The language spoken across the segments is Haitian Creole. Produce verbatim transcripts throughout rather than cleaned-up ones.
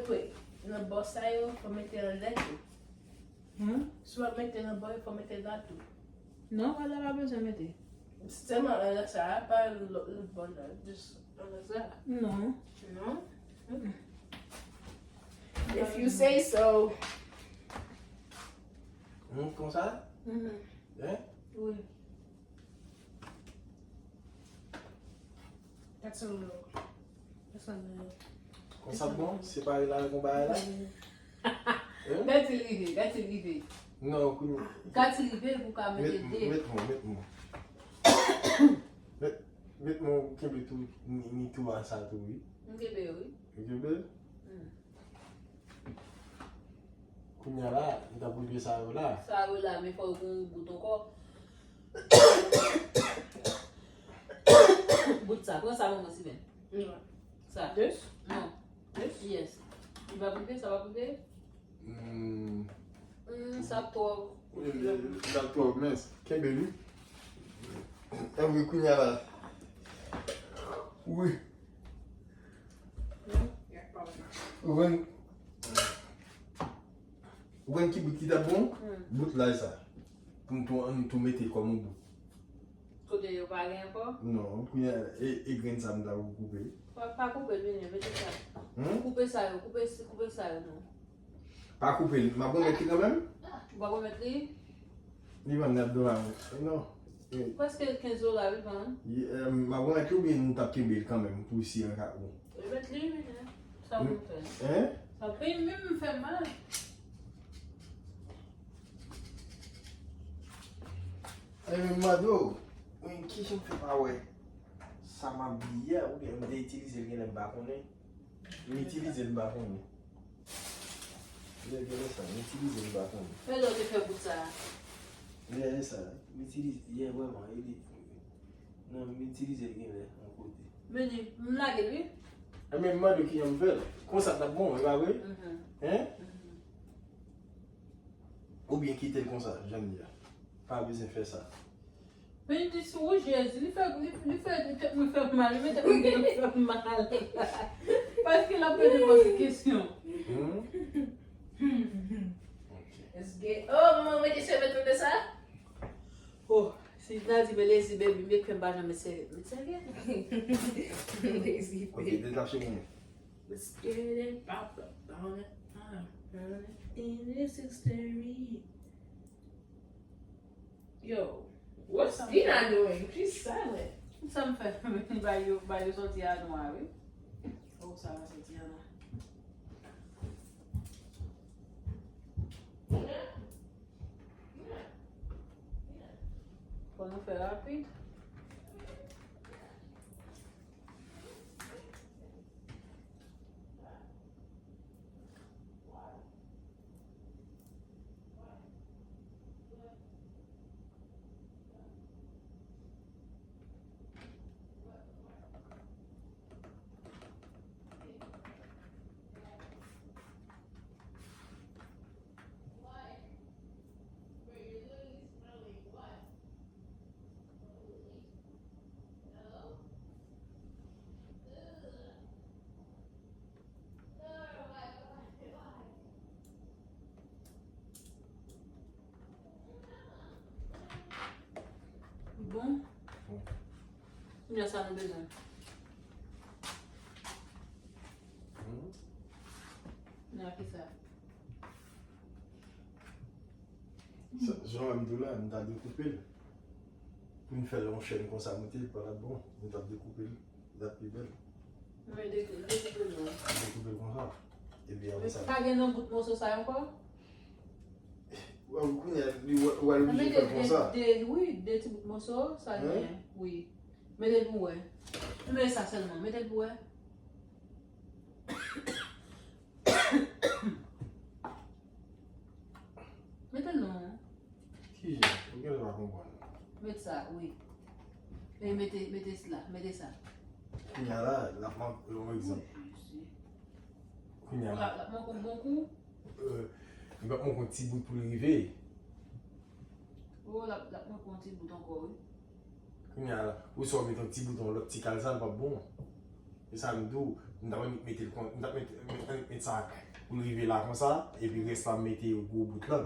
Wait, nan bò sa yo, fò mete anlè tou. Hmm? Si w ap mete nan bò yo, fò mete la tou. Non, pa la pa bezwen mete. Sèlman anlè sa a, pa lòt lòt bò la, just anlè sa a. Non. Non? If you say so. Hmm, konsa? Mhm. Hein? Oui. That's a little. That's a little. Konsa bon? Separe la avèk yon bagay la? Hein? Gad ti rive, gad ti rive. Non, kounye. Gad ti rive pou ka mete Met, de. Met mwen, met mwen. Met, met mwen kenbe tou, ni, ni tou a sa tou, wi. M kenbe wi. Ou kenbe? Hmm. Kounye a la, m t ap rive sa yo la. Sa yo la, men fò yo gen yon bout ankò. Bout sa, pran sa ban mwen Steven. Non. Sa. This? Non. This? Yes. Li pa prive, sa pa prive? Hmm. Hmm, sa twò. Wi, li, li t ap twò mens. Kenbe li. Anvi kounye a la. Wi. Ou konn, ou konn ki bout ki t ap bon? Hmm. Bout lay sa. Pou m tou, m tou mete kòm yon bout. Kote yo pa gen ankò? Non, kounye a, e, e grenn sa m ta koupe. Pa, pa koupe l, vini, mete sa. Hmm? Koupe sa yo, koupe, koupe sa yo, non. Pa koupe l, m ap remèt li kanmenm. Ou pa remèt li? Li vann nan dola mwen. Non. Eh, Prèske kenz dola, wi, vann. eh, m ap remèt li oubyen nou t ap kenbe l kanmenm pou si an ka bon. Remèt li, vini. Sa pou fè. Hein? Sa pou menm fè mal. Eh, men m mande w, men ki jan m fè pa wè sa m ap bliye a, oubyen m te itilize l genlè m pa konnen. M itilize l m pa konnen. Lè genlè sa, m itilize l m pa konnen. Men lè w te fè bout sa a. Lè sa, m itilize, yè vrèman, e li, non, m itilize l genlè yon kote. Vini, m lage l, wi. Eh, men m mande w ki jan m fè l. Konsa t ap bon, e pa vre? Mhm. Hein? Mhm. Oubyen kite l konsa, jan l ye a. Pa bezwen fè sa. Men li di sou Jezi, li fè, li, li fè tèt mwen fè mal, li mete mwen tèt mwen fè mal. Paske l ap poze poze kesyon. Hmm? Ok. Eske, oh, manman, mwen te seve tout de sa? Oh, si Nadi me lezi, baby, me fè m pa janm seve. Me seve. Lazy Ok, baby. detache mwen. Let's get it, pop up on it, uh, on it, in this history. Yo, what's Dina doing? She's silent. Sa m fè? Ba yo, ba yo soti a nwa, wi. Oh, sa va soti a nwa. Fò nou fè rapid. Bon. Kounye a sa nou bezwen. Hmm? Kounye a ki sa? Sa, jan m di w la, m ta dekoupe l. Pou n fè l yon chèn konsa, moute l pa t ap bon. M t ap dekoupe l, l t ap pi bèl. Men de, dekoupe l non. M dekoupe l konsa. Epi apre Men sa. Pa gen nan bout moso sa yo ankò? Wè, kounye a, li wè, wè l Nan oblije mete fè l de, konsa. de, wi, de ti bout moso, sa Hein? gen, wi. Mete l pou wè. Mete sa sèlman, mete l pou wè. Mete l non. Kijan? Ou genlè pa konprann. Met sa, wi. E mete, mete sila, mete sa. Kounye a la, l ap manke yon egzanp. Kounye a L la. ap, l ap manke yon bon kou. Euh, li p ap manke yon ti bout pou l rive. Oh, l ap, l ap manke yon ti bout ankò, wi. Kounye a la, ou swa w met yon ti bout yon lòt ti kal sa, l p ap bon. E sa m di w, M t ap annik mete l kon, m t ap mete, met, annik met sa pou l rive la konsa, epi rès la m mete gwo bout lan.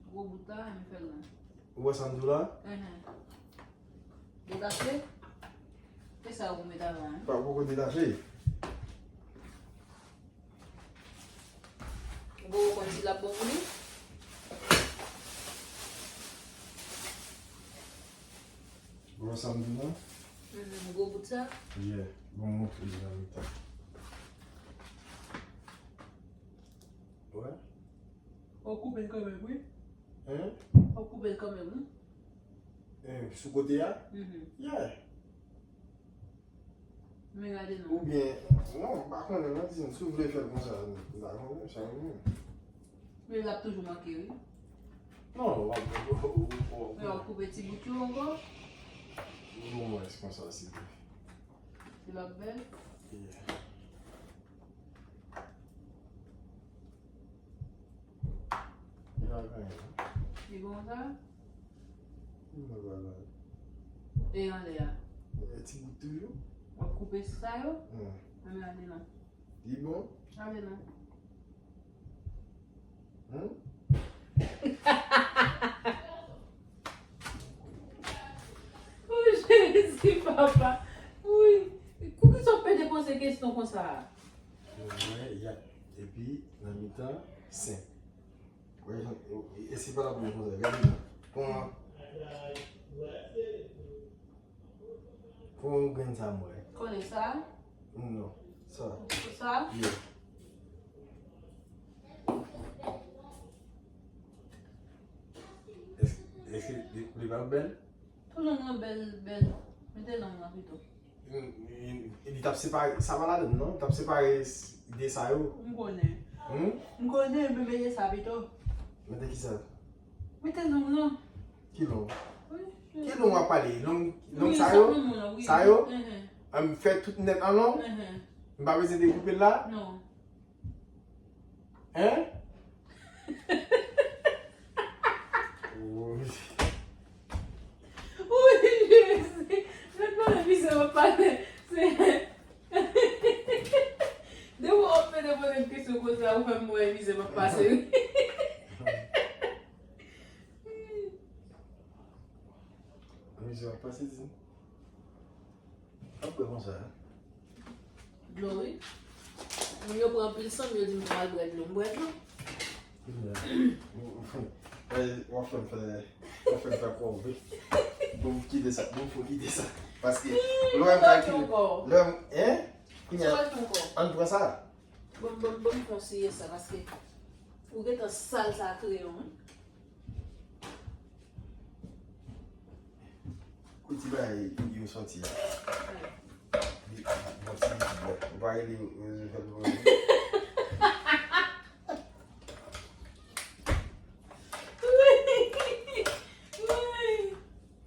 Gwo bout la, annik fè l la. Ou wè sa m di w la? Enhen. Detache? Se sa ou met avan, en? Pa poko detache. Ou poko konn si l ap bon pou li? Ou wè sa m di w la? Mhm, gwo bout sa? Yeah, bon, montre li nan mitan. Wè? Ou koupe l kanmenm, wi. Hein? Ou koupe l kanmenm, wi. Eh, sou kote a? Mhm. Yeah. Men gade non. Oubyen, non, m pa konnen, non, di m, si w vle fè l konsa, m pa konnen, sa ou menm. Men l ap toujou manke, wi. Non, w ap, w ap, w ap, w ap. Men w ap koupe ti bout yo ankò? Omwens konsa, silvouplè. Li p ap bèl? Yeah. Li pa gen anyen, non. Li bon sa? Li pa gen anyen. E anlè a? E ti bout toujou. W ap koupe sa yo? Hmm. Ann ale non. Li bon? Ale non. Hmm? Oh, Jezi, papa. Wi. Poukisa w pede poze kesyon konsa? Mwen, y ap, epi, nan mitan, sen. Wè, e, e, e se pa la pou mwen konsa. Gade, kon, kon grenn sa, mwen. Konnen sa? Non. Sa. Sa? Yeah. Èske, èske li, li pa bèl? Pou long lan bèl, bèl. Mete long lan pito. Li, li, li t ap separe, sa pa ladann, non? Li t ap separe s-, de sa yo. M konnen. Hmm? M konnen, men mete sa pito. Mete ki sa? Mete long lan. Ki long? Wi, wi. Ki long w ap pale? Long, long sa yo? Wi, sa long lan, wi. Sa yo? Enhen. An, m fè tout nèt an long? Enhen. M pa bezwen dekoupe l la? Non. Hein? Woy. Woy, Jezi. Mèt mwen mizè w ap pale. Se depi w ap mete poze m kesyon konsa, ou fè m wè mizè m ap pase. Mizè w ap pase, di. Ap bwè konsa, hein? Dlo, wi. Moun yo pran anpil san, yo di m pa al bwè dlo. M bwè dlo. W ap fè m fè, w ap fè m fè kòve. Bon, kite sa, bon, fò kite sa. Paske, lè m kalkile, lè m, hein? Kounye a, ann pran sa. Bon, bon, bon, m konseye sa, paske ou gentan sal sa kreyon, wi. Kote ti bagay yo soti a? Li, bon, ti li ti bò. Ou pa rele, euh, fè l pou mwen.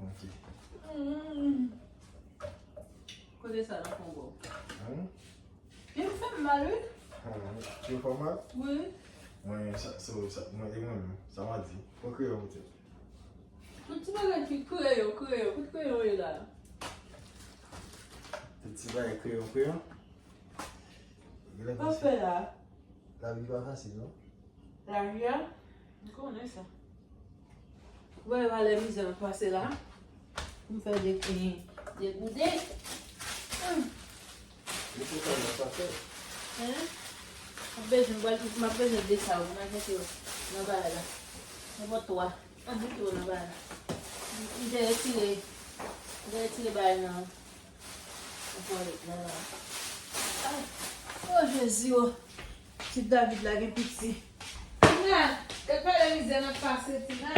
Ok. Kote sa nan fon bò? Hmm? Li fè m mal, wi. Hmm, li fè w mal? Wi. Mwen, sa, sa, sa, mwen, e mwen menm, sa m a di. Mwen kreyon poutèt. Tout ti bagay ki kreyon, kreyon, kot kreyon ye la? Tout ti bagay kreyon, kreyon. Genlè konsa. Sa fè la? Lavi pa fasil, non? Lavi a? M konnen sa. Ou wè valè mizè m ap pase la? Pou m fè de, de goude. Hmm. Li se sa m ap pase. Hein? M ap bezwen, m pral, m ap bezwen de sa, ou nan mete yo nan bagay la. Nenpòt twa. Ann mete yo nan bagay la. M te retire, m te retire bagay nan, nan twalèt la, la. Ay! Oh, Jezi, oh! Ti David la gen piti. Tina, gad pa lè mizè n ap pase, Tina.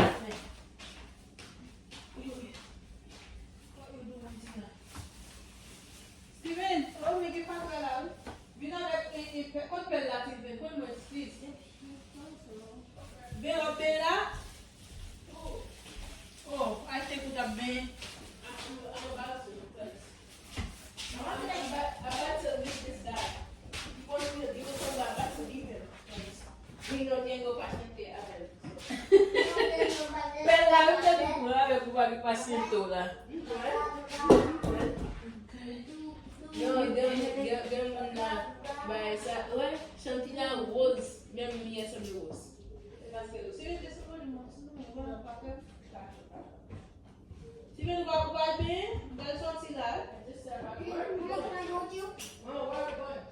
Steven, oh, men gen patra la, wi. Vin avèk, e, e, pè-, kot pèl la, Steven? Pran mwen, please. Ben, w ap ben la? Oh, oh, I think ou t ap ben. I'm about to, because I want to, I want to leave this guy. He wants me to be with somebody, I want to leave him. He don't, he ain't gonna pass me. Pèl la, ou te di pran avèk ou pa gen pasyante w la. Yo, gen, gen, gen moun la. Santi la woz, menm li sanble woz. Se paske, se, se, se, se, se, se, se, Steven, ou pa, ou pa al benyen? Bèl sòti la. Just said, are you, are you going? Oh, where are we going?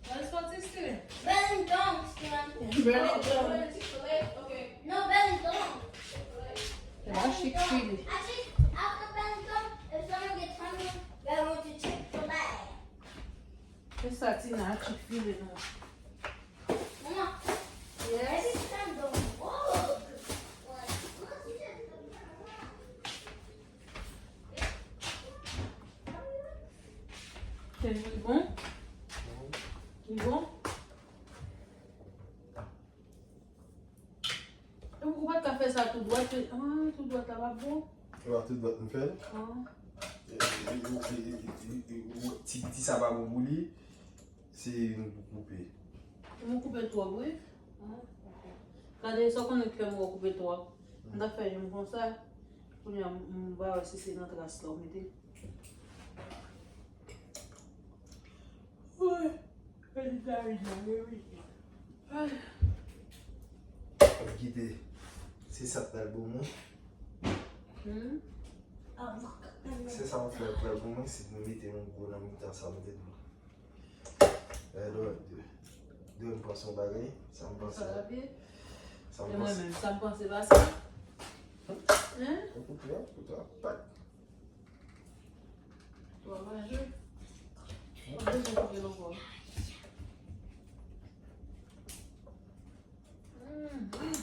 Bèl sòti, Steven. Berlin Dome, Steven. Berlin Dome. Going to Chick-fil-A? Okay. No, Berlin Dome. Chick-fil-A. Berlin Dome. I think after Berlin Dome, if someone gets hungry, they're going to Chick-fil-A. Se sa, Tina, Chick-fil-A, non. Maman. Yes. Li bon? Li bon? Ou pa t ka fè sa tou dwat, ah, tou dwat la pa bon. Ou pa tou dwat m fè l? Ah. Ti, ti sa pa bon pou li. Se yon pou koupe. Yon koupe twòp, wi. Ah, ok. Gade, sa w konnen k fè m wè w koupe twòp. M ta fè yon konsa. Kounye a, m, m pa wè si se nan tras la w mete. Wi. Fè li ta ri la, wi, wi. Ay. Kite. Se sa k pral bon mwen. Hmm? Se sa w fè k pral bon mwen, si nou mete yon gwo nan mitan sa, mete dlo. E dwe, dwe, dwe m panse yon bagay, sa m panse. Sa m panse. Mwen menm, sa m panse pa sa. Hein? Koute a, koute a, pat. Ou pa manje? Ou pa bezwen koupe l ankò. Mm, mm.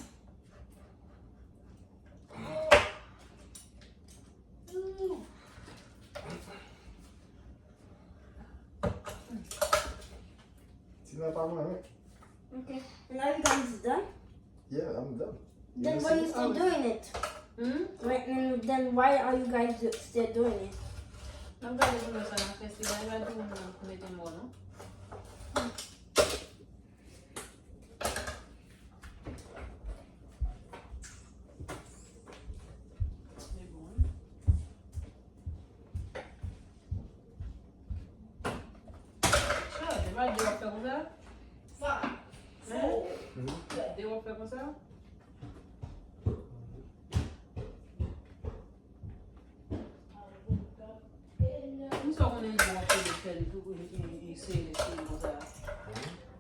Tina pa mwen, wi. Okay. And are you guys done? Yeah, I'm done. Then what are you still doing it? Hmm? Right, then, then why are you guys do- still doing it? N ap gade pou nou sa n ap fè, si bagay la di nou mete mò, non? Se bon. Sa, se pa de w ap fè konsa? Hein? De w ap fè konsa? M sa konnen l bon anpil de fè li tou, e, e, e sere, sere konsa.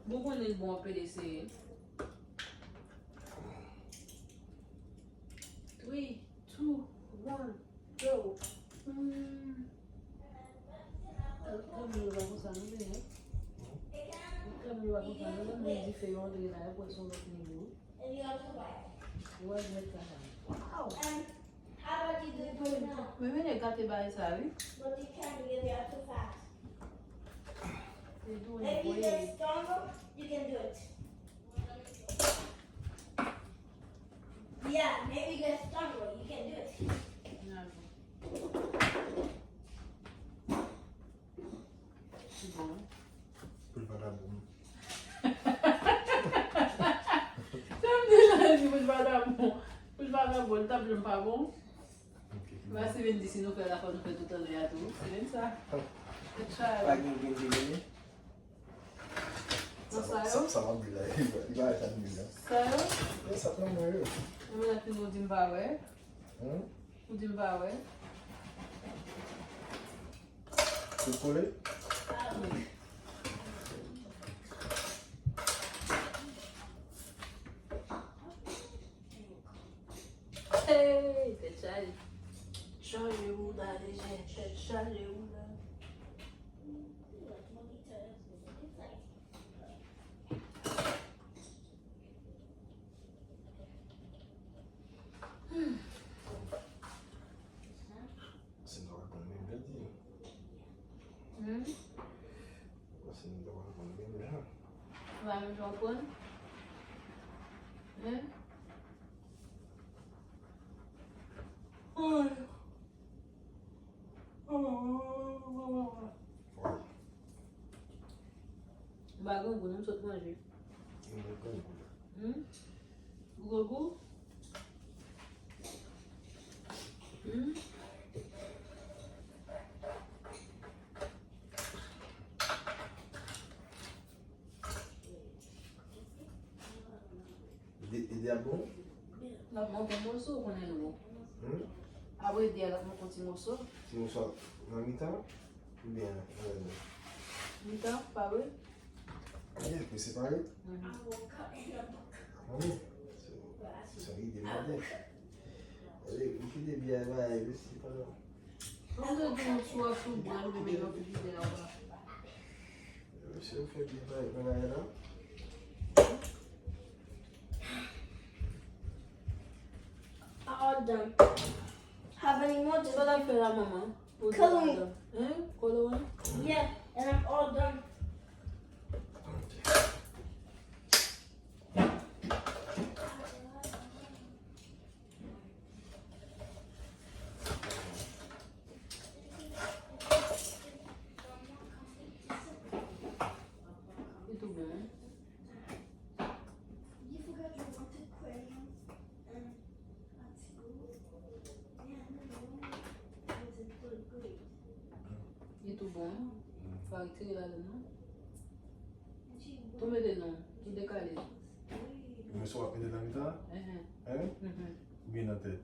Bon konnen l bon anpil de sere. Three, two, one, go. Hmm. Kòm yo pa konsa, nou vini. Kòm yo pa konsa, nou vini dife yo antre la, yo pran son lòt nivo. Wow! Mwen vin gate bagay sa, wi. Te tou netwaye. Yeah, maybe get stronger. You can do it. N a bon. Bon. Pou l pa ta bon. Sa m deja di pou l pa ta bon. Pou l pa ta bon, l t ap janm pa bon. Ok. Mwen se vin di si nou fè l la fò nou fè tout anlè a tou. Se menm sa. Tèt chaje. Pa gen grenn grenn. Nan sa yo? Sa, sa m ap di la, li pa, li pa wè sa m di la. Sa yo? Yo, sa pran mwen yo. Mwen la fin ou di m pa wè. Hmm? Ou di m pa wè. Ou kole? Hey, tèt chaje. Chaje ou la, deje, tèt chaje ou la. Hmm. Panse nou ta pral konn menm jan di. Hmm? Panse nou ta pral konn menm jan. Ou pa menm jan w konn? Hmm? Ay. M pa grangou non, m sot manje. M pa grangou la. Hmm? Ou grangou? Hmm? Ede, ede ap bon? L ap monte moso, ou konnen l wo. Hmm? Apre ede a, l ap monte ti moso. Ti moso nan mitan? Oubyen nan lè? Mitan, pa vre? Ede pou separe? Mhm. Mami, se se ide m gade. Gade, m kite byen bagay yo si pa nan. Mwen te di yon sou ap sou bwè, ou te met yon ti bidè anba. Si w fè byen bagay bagay la. I all done. Have any more? Just Sa l ap fè la, manman? Coloring. Hein? Coloring? Yeah, and I'm all done. Li tou bon. Li tou bon. Fò retire ladan non. Tou mete non. Tou dekale. Men si w ap mete nan mitan? Ehe. Hein? Mhm. Oubyen nan tèt?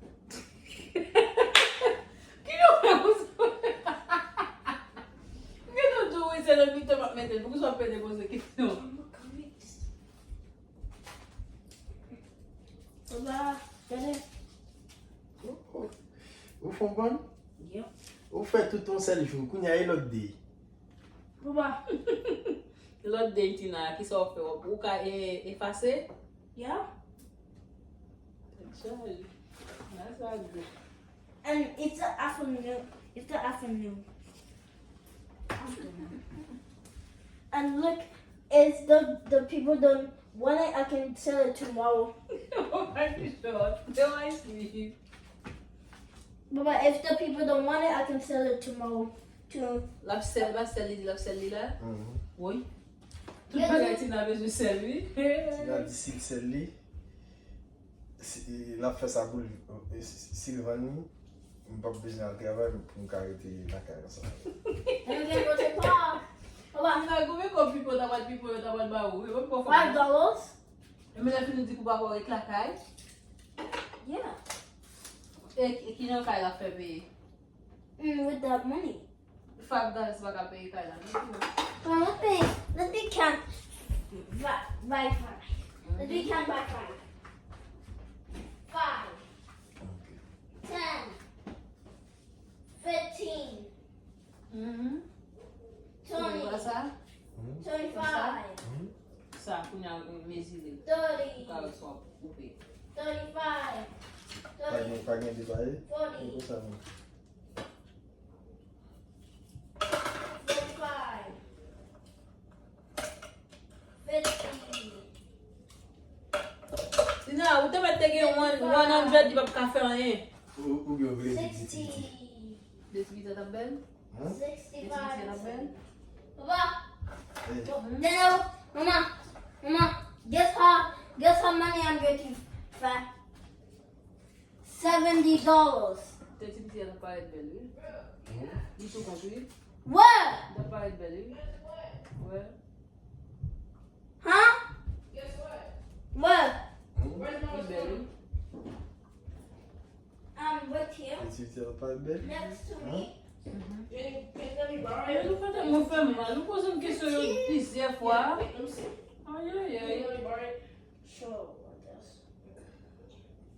Ki nou fè pou sa? M gen nou di w wi se nan mitan m ap mete l. Poukisa w ap pede poze kesyon? Papa, gade. Ou fon bann? Yeah. Ou fè tout yon sèl jou, kounye a e lòt de. Papa. Lòt de Tina, kisa w fè? Ou ka e- efase? Yeah. Tèt chaje. That's not good. And it's the afternoon. It's the afternoon. And look, if the the people don't want it, I can sell it tomorrow. Oh my God. Don't ask me. But if the people don't want it, I can sell it tomorrow too. L ap sèl, l ap sèl, li di l ap sèl li la. Mhm. Woy. Tout bagay Tina bezwen sèl, wi. Tina di si l sèl li, si, l ap fè sa pou li. E, si, si l vann li, m p ap bezwen al travay pou m ka rete lakay ansanm. And then go to park. Papa, Tina, konbyen kòb pipo ta pral pipo yo ta pral ba ou? Yo pa fò. Five dollars? E men lè fini di pou papa w ret lakay. Yeah. E, e ki jan kay la fè peye? Mm, with that money. Five dollars pa ka peye kay la. Well, let me let me count. Buy, buy five. Let me count by five. Five, ten, fifteen, Mhm. twenty, Ou wè sa? twenty-five, Sa, kounye a mezire. thirty, Ou ka wè sa w ap koupe. thirty-five, Pa thirty, gen, pa gen depaye? forty, Pou sa non. forty-five, fifty, Tina, ou te mèt te gen one, one hundred, li p ap ka fè anyen. Ou, oubyen ou vle di piti sixty, piti? De ti piti t ap bèl? Hein? De ti piti t ap sixty-five. Bèl? Papa, Hey. Daniel, mama, mama, guess how, guess how many I'm getting fat? Seventy dollars. De ti piti t ap parèt bèl, wi. Mhm. Li tou kont, wi. What? Li t ap parèt bèl, wi. Wè. Huh? What? Mhm. Li bèl, wi. Um, right here. Piti piti ap parèt bèl? Next to me. Mwen fè mal, ou poze m kesyon yo plizyè fwa. Ayayay. Sure, what else?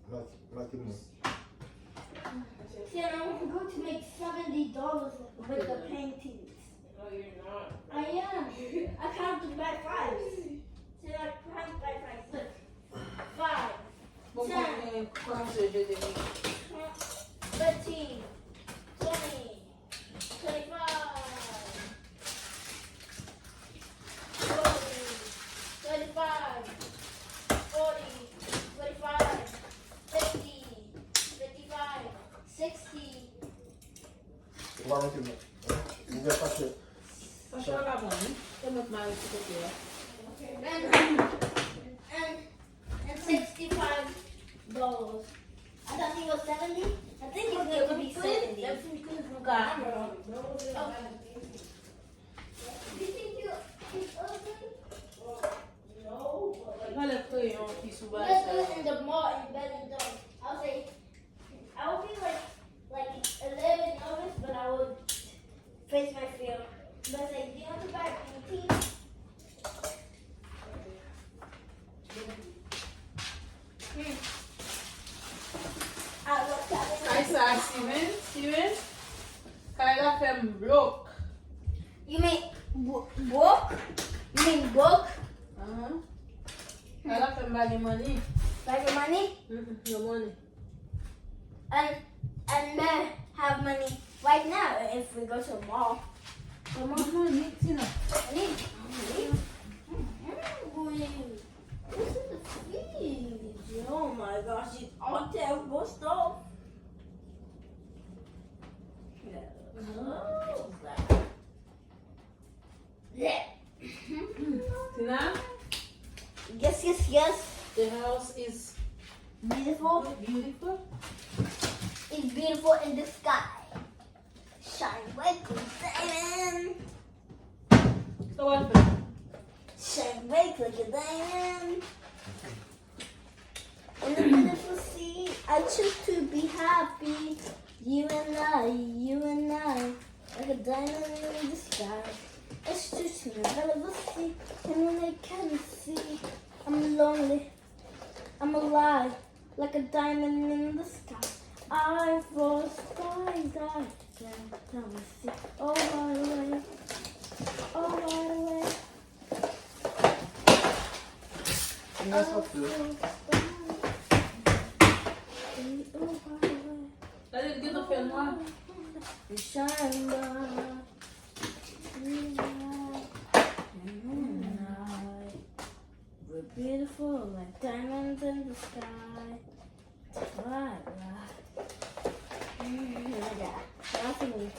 Mak-, make mwen. Then I'm going to make seventy dollars with the paintings. No, you're not. I am. I count by fives. Then I count by fives. Look. Five, Bon, ten, mwen kòmanse jete li. Thirteen, twenty, twenty-five, thirty, thirty-five, forty, forty-five, fifty, fifty-five, sixty. Ou pa mete mwen. Ou gen pase. Sa chwa ka bon, wi. Se mwen k mare ti kote a. And, and, and sixty-five dollars. I thought it was seventy. I think it's going to be seventy. Lè m fin kouv nou ka. You think you, it's open? Valè frè Yon ki sou bal sa. Let's do it in the mall in Bellingham. I'll say, I will be like, like a little bit nervous, but I will face my fear. But say, be on the back and team. Hmm. I was having Kay sa, Steven, Steven. Kay la fè m broke. You mean bro- broke? You mean broke? Uh-huh. Kay la fè m pa gen money. Pa gen money? Mm-mm, no money. And and men have money right now if we go to the mall. Come on, Tina. Money. Money. Mm-hmm. This is the fridge. Oh my gosh, it's all terrible stuff. Yeah. Close that. Yeah. Tina? Yes, yes, yes. The house is beautiful. Beautiful. It's beautiful in the sky. Shine bright like a diamond. Sa w ap fè? Shine bright like a diamond. In the beautiful sea, I choose to be happy. You and I, you and I, like a diamond in the sky. It's true to the beautiful sea, and when I can't see, I'm lonely, I'm alive, like a diamond in the sky. I was sky dive, down, down the sea, oh what a way, oh what a way. Kòman sa fè? Gade, l gentan fè nwa. We're beautiful like diamonds in the sky. Voilà. Mm, yeah. That's me.